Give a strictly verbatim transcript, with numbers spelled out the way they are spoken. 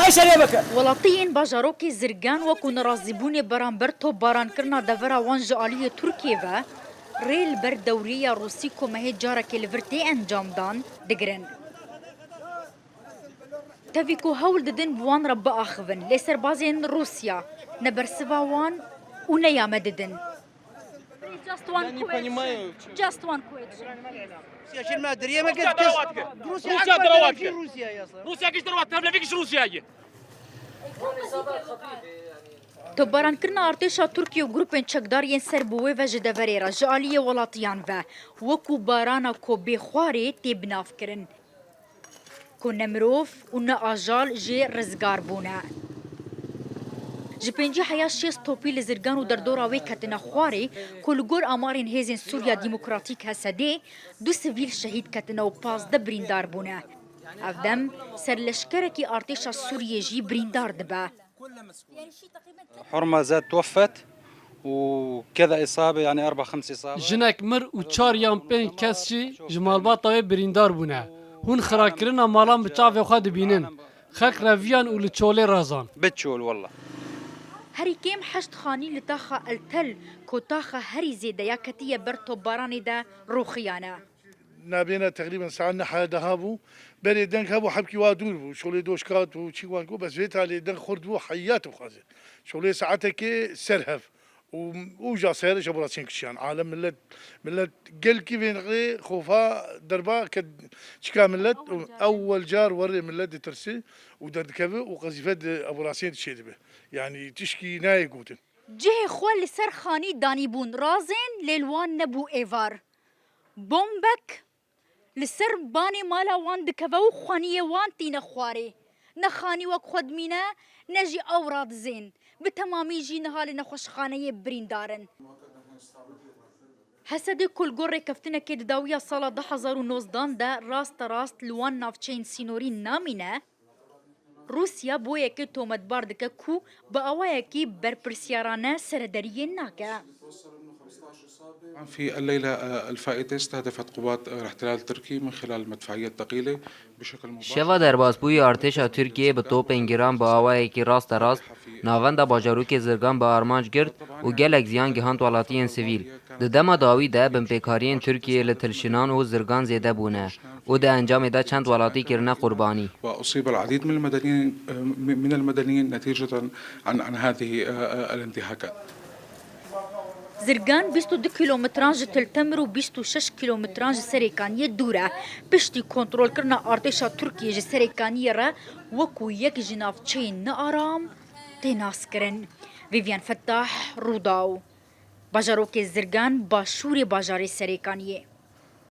Welatiyên bajarokê Zirgan wekû nerazîbûnê beramber topbarankirina devera wan ji aliyê Tirkiyê ve rê li ber dewriyeya Rûsî ku mehê carekê li vir tê encamdan digirin. Tevî ku hewl didin bi wan re biaxivin, lê serbazên Rûsya ne bersiva wan û ne ya me didin. Just one question. Just one question. Rûsya şirma deriyê me kes. Rûsya kes. Rûsya derewat kir. Rûsya yasa. Rûsya giş derewat, tevlevî giş Rûsya ye. Topbarankirina artêşa Tirkiyê û grûpên çekdar yên ser bi wê ve ji deverê re ji aliyê welatiyan ve wekû barana ku bê xwarê tê binavkirin. Ku ne mirov û ne ajal jê rizgar bûne. Ji pêncî heya şêst topî li Zirgan û derdora wê ketine xwarê, ku li gor amarên Hêzên Sûriya Demokratîk, H S D'ê, du sivîl şehîd ketine û pazdeh birîndar bûne. Ev dem serleşkerekî artêşa Sûriyê jî birîndar dibe. حرمة زاد توفت وكذا إصابة، يعني أربع خمس إصابات. Jinek mir û çar yan pênc kes jî ji malbata wê birîndar bûne. Hûn xirakirina malan bi çavê xwe dibînin. Xelk reviyan û li çolê razan. Bit çol, wallah. Herî kêm heşt xanî li taxa El Tel, ku taxa herî zêde ya ketiye ber topbaranê de rûxiyane. Nabêne teqrîben saet neh haya deha bû. Berê deng hebû, hebkî wa dûr bû. Şolê doşkat û çî wan ku bes vê talê deng xurt bû, heyat bixwaze. Şolê saetekê ser hev. Û, û ja ser ji bo rasên kişiyan. Alem millet, millet gelkî vê nexê xofa derba ke çika millet û ewwel car werê millet ditirsi û derdikeve û qezîfe di eborasiyê de çêdibe. Yanî tişkî nayê gotin. Cihê xwe li ser xanî danîbûn razên, lê li wan nebû êvar. Bombek li ser banê mala wan dikeve û xaniyê wan tîne xwarê. Ne xanî wek xwe dimîne, ne jî ew radizên. Bi temamî jî niha li nexweşxaneyê birîndar in. Hesedê ku li gor rêkeftinekê di dawiya sala du hezar û nozdan de rasterast li wan navçeyên sînorî namîne, Rûsya bo yekê tometbar dike ku bi awayekî berpirsyarane serederiyê nake. في الليلة، آه، الفائتة استهدفت قوات، آه، الاحتلال التركي من خلال المدفعية الثقيلة بشكل مباشر. Şeva derbasbûyî artêşa Tirkiyeyê bi topên giran bi awayekî rasterast navenda bajarokê Zirgan bi armanc girt û gelek ziyan gihand welatiyên sivîl. Di dema dawî de binpêkariyên Tirkiyeyê li Tilşinan û Zirgan zêde bûne û di encamê de çend welatî kirine qurbanî. وأصيب العديد من المدنيين، من المدنيين نتيجة عن، عن هذه، آه، آه، الانتهاكات. Zirgan bîst û du kîlometran ji Til Temir û bîst û şeş kîlometran ji Serêkaniyê dûr e. Piştî kontrolkirina artêşa Tirkiyê ji Serêkaniyê re wekû yek ji navçeyên nearam tê naskirin. Vivian Fettah, Rûdaw. Bajarokê Zirgan, başûrê bajarê Serêkaniyê.